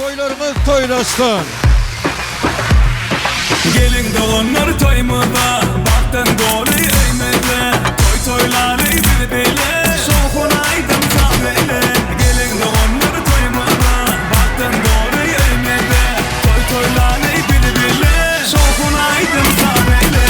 Toýlaryňyz toýlaşsyn. Geliň doganlar toýumyza, Bagtdan doly öýmüze, Toý toýlaly biz bile, Şowhun aýdym saz bile. Geliň doganlar toýumyza, Bagtdan doly öýmüze, Toý toýlaly biz bile, Şowhun aýdym saz bile.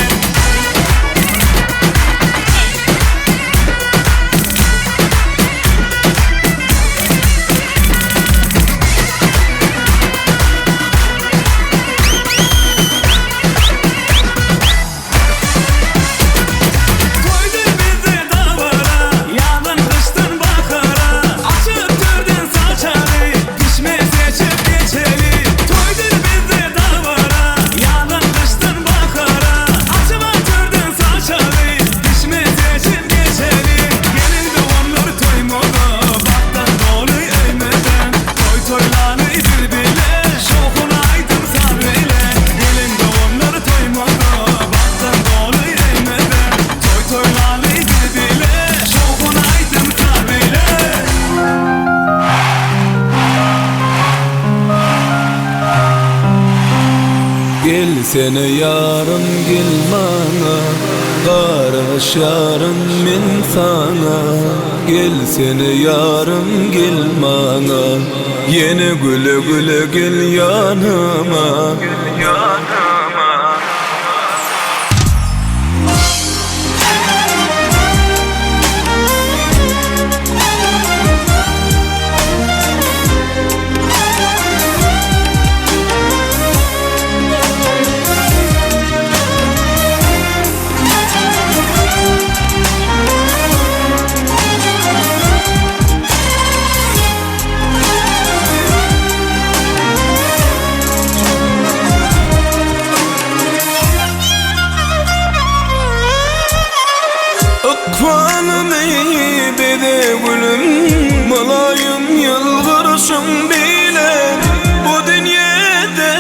Toýdy bizde dabara, Ýazdan gyşdan bahara, Açyp törden saçaly, Pişme seçip geçeli. Toýdy bizde dabara, Ýazdan gyşdan bahara, Açyp törden saçaly, Pişme seçip geçeli. Geliň doganlar toýumyza, Bagtdan doly öýmüze, Toý toýlaly biz bile, Şowhun aýdym saz bile. Geliň doganlar toýumyza, Bagtdan doly öýmüze, Toý toýlaly biz bile, Şowhun aýdym saz bile. Gelsene ýarym gel maňa Garaşýaryn men saňa Gelsene ýarym gel maňa Ýene güle güle gel ýanyma. Ykbalymy beze gülüm, mylaýym ýylgyryşyň bile Bu dünýede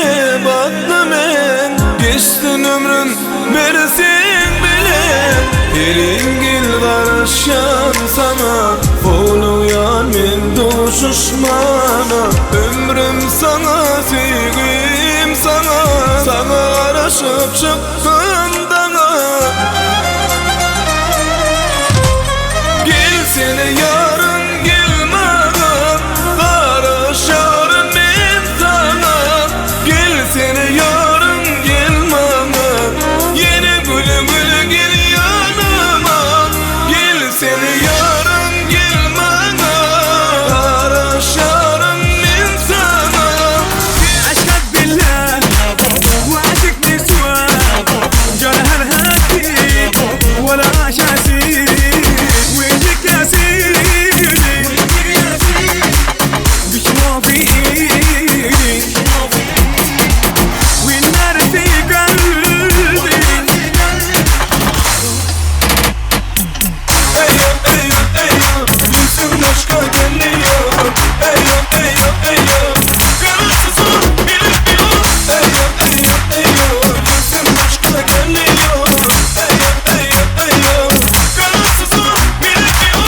bagtly men, geçsin ömrüm bir seň bile Elim gel garaşýan saňa, howlugýan men duşuşmana Ömrüm saňa, söýgim saňa, saňa garaşyp çykdym daňa Gelsene ýarym gel maňa Garaşaryn men saňa Gelsene ýarym gel maňa Ýene güle güle gel ýanyma Gelsene ýarym gel maňa Garaşaryn men saňa Aşk billah وعشق نسوان جرها الهاتي ولا عشاسي ويجيك يا سيدي بشنو في ايدي والنار في قلبي Eyo eyo eyo Yüzüm aşka geliyor Eyo eyo eyo Kararsızım bilmiyor Eyo eyo eyo Yüzüm aşka geliyor Eyo eyo eyo Kararsızım bilmiyor.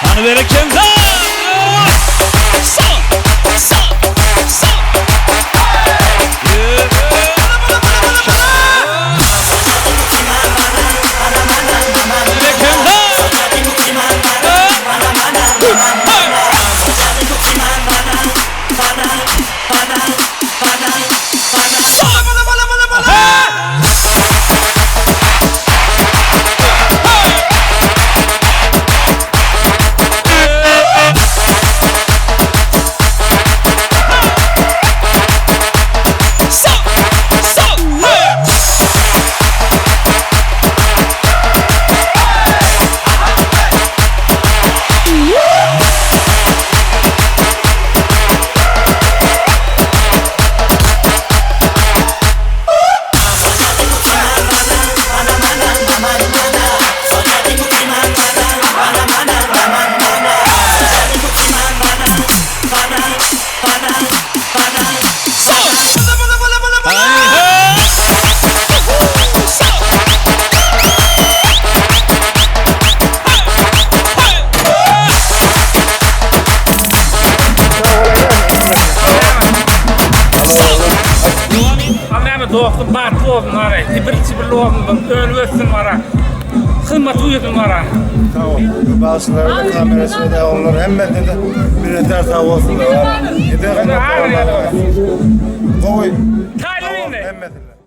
Hany berekella! Sal! Sal! Sal! Berekella! Sal! Sal! Hey! Näme dostum bagtly bolsun wara. Birinji bir bolsun, önüp ötsün wara. Hyzmat uýasyn wara. Sag ol. Bagşylara da kameraçylara da onlar hemmesine de minnetdar sag bolsunlar. Eder Gowy. Gowy. Taýly indi. Hemmesine.